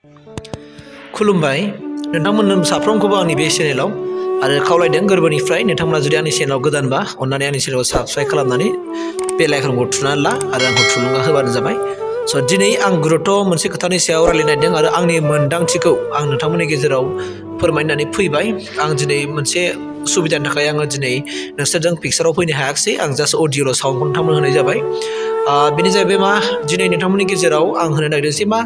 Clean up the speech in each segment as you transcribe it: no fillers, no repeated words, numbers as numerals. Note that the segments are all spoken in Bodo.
खुलुमबाय नोंथांमोन साफ्रोमखौबो आंनि बे चेनेलाव आरो खावलायदों गोरबोनिफ्राय नोंथांमोना जुदि आंनि चेनेलाव गोदानबा अन्नानै आंनि चेनेलखौ साबस्क्राइब खालामनानै बेल आइकनखौ थुनानै ला आरो आंखौ थुलुंगा होबानो जाबाय। स' दिनै आं गुरुत्व मोनसे खोथानि सायाव रायलायनो नागिरदों आरो आंनि मोनदांथिखौ आं नोंथांमोननि गेजेराव फोरमायनानै फैबाय। आं दिनै मोनसे उसुबिदानि थाखाय आङो दिनै नोंसोरजों पिक्साराव फैनो हायाखिसै। आं जास्ट अडिअ'ल' साउन्डखौ नोंथांमोन होनाय जाबाय। बेनो जाहैबाय मा दिनै नोंथांमोननि गेजेराव आं होनो नागिरदों जे मा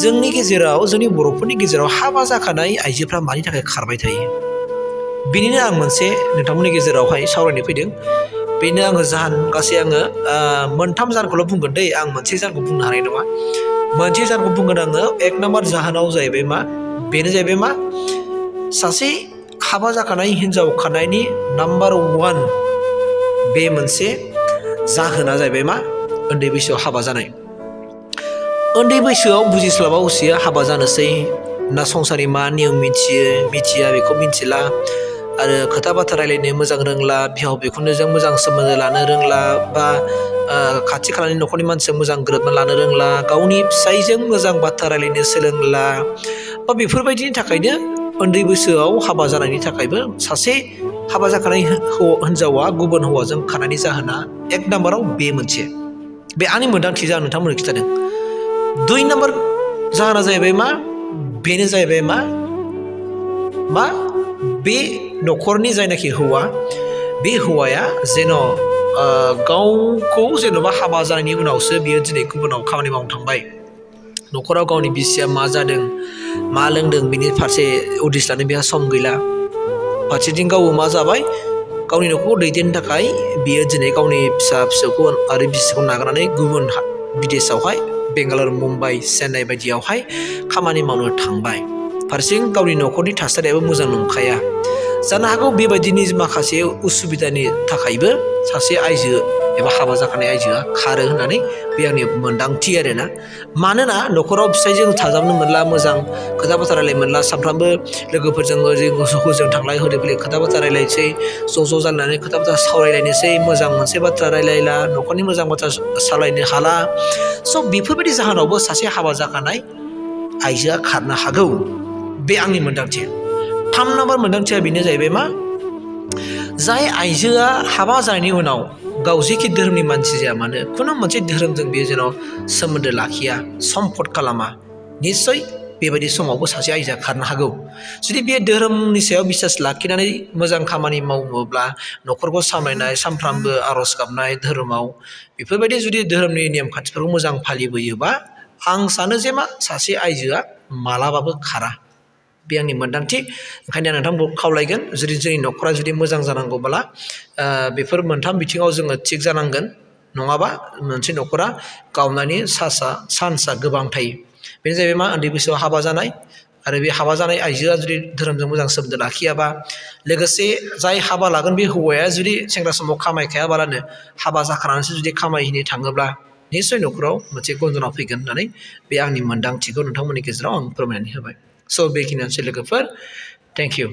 जोंनि गेजेराव जोंनि बर'फोरनि गेजेराव हाबा जाखानाय आइजोफ्रा मानि थाखाय खारबाय थायो बेनिनो आं मोनसे नोंथांमोननि गेजेरावहाय सावरायनो फैदों। बेनो आङो जाहोन गासै आङो मोनथाम जाहोनखौल' बुंगोन दै, आं मोनसे जाहोनखौ बुंनो हानाय नङा। मोनसे जाहोनखौ बुंगोन आङो। एक नाम्बार जाहोनाव जाहैबाय मा, बेनो जाहैबाय मा सासे हाबा जाखानाय हिन्जाव खारनायनि नाम्बार वान बे मोनसे जाहोना जाहैबाय मा उन्दै बैसोआव हाबा जानाय। उन्दै बैसोआव बुजिस्लाबा उसिया हाबा जानोसै, ना संसारनि मा नियम मिथिया बेखौ मिथिला, आरो खोथा बाथ्रा रायलायनो मोजां रोंला, बिहाव बिखुनजोजों मोजां सोमोन्दो लानो रोंला, बा खाथि खालानि न'खरनि मानसिजों मोजां गोरोबना लानो रोंला, गावनि फिसायजों मोजां बाथ्रा रायलायनो सोलोंला, बा बेफोरबायदिनि थाखायनो उन्दै बैसोआव हाबा जानायनि थाखायबो सासे हाबा जाखानाय हिन्जावा गुबुन हौवाजों खारनायनि जाहोना एक नाम्बाराव बे मोनसे। बे आंनि मोन्दांथिजों आं नोंथांमोननो खिन्थादों। दुइ नाम्बार जाहोना जाहैबाय मा, बेनो जाहैबाय मा बे न'खरनि जायनाखि हौवा, बे हौवाया जेन' गावखौ जेन'बा हाबा जानायनि उनावसो बियो दिनै गुबुनाव खामानि मावनो थांबाय, न'खराव गावनि बिसिया मा जादों मा लोंदों बिनि फारसे उदिस लानो बेहा सम गैला। फारसेथिं गावबो मा जाबाय, गावनि न'खरखौ दैदेननो थाखाय बियो दिनै गावनि फिसा फिसौखौ आरो बिसिखौ नागारनानै गुबुन बिदेशआवहाय बेंगालर, मुम्बाइ, चेन्नाइ बायदियावहाय खामानि मावनो थांबाय। फारसेथिं गावनि न'खरनि थासारियाबो मोजां नंखाया। जानो हागौ बेबायदिनि माखासे उसुबिदानि थाखायबो सासे आइजो एबा हाबा जाखानाय आइजोआ खारो होननानै बे आंनि मोन्दांथि आरोना। मानोना न'खराव फिसायजों थाजाबनो मोनला, मोजां खोथा बाथ्रा रायलायनो मोनला, सानफ्रामबो लोगोफोरजों हजों थांलाय हरै फैलाय खोथा बाथ्रा रायलायनोसै, ज' जानानै खोथा बाथ्रा सावरायलायनोसै, मोजां मोनसे बाथ्रा रायलायला, न'खरनि मोजां बाथ्रा सालायनो हाला। स' बेफोरबायदि जाहोनावबो सासे हाबा जाखानाय आइजोआ खारनो हागौ, बे आंनि मोन्दांथि। थाम नाम्बार मोन्दांथिया बेनो जाहैबाय मा, जाय आइजोआ हाबा जानायनि उनाव गाव जेखि धोरोमनि मानसि जाया मानो खुनु मोनसे धोरोमजों बेयो जेन' सोमोन्दो लाखिया, सम्पद खालामा, निस्सय बेबायदि समावबो सासे आइजोआ खारनो हागौ। जुदि बे धोरोमनि सायाव बिसास लाखिनानै मोजां खामानि मावोब्ला, न'खरखौ सामलायनाय, सानफ्रामबो आर'ज गाबनाय धोरोमाव, बेफोरबायदि जुदि धोरोमनि नेम खान्थिफोरखौ मोजां फालिबोयोबा, आं सानो जे मा सासे आइजोआ मालाबाबो खारा। बे आंनि मोन्दांथि। ओंखायनो आं नोंथांखौ खावलायगोन, जुदि जोंनि न'खरा जुदि मोजां जानांगौब्ला बेफोर मोनथाम बिथिङाव जोङो थिग जानांगोन, नङाबा मोनसे न'खरा गावनायनि चान्सआ गोबां थायो। बेनो जाहैबाय मा उन्दै बैसोआव हाबा जानाय, आरो बे हाबा जानाय आइजोआ जुदि धोरोमजों मोजां सोमोन्दो लाखियाबा, लोगोसे जाय हाबा लागोन बे हौवाया जुदि सेंग्रा समाव खामायखायाबालानो हाबा जाखानानैसो जुदि खामायहैनो थाङोब्ला, निस्सय न'खराव मोनसे गन्जना फैगोन होननानै बे आंनि मोन्दांथिखौ नोंथांमोननि गेजेराव आं फोरमायनानै होबाय। स' बेखिनियानोसै लोगोफोर, थेंक इउ।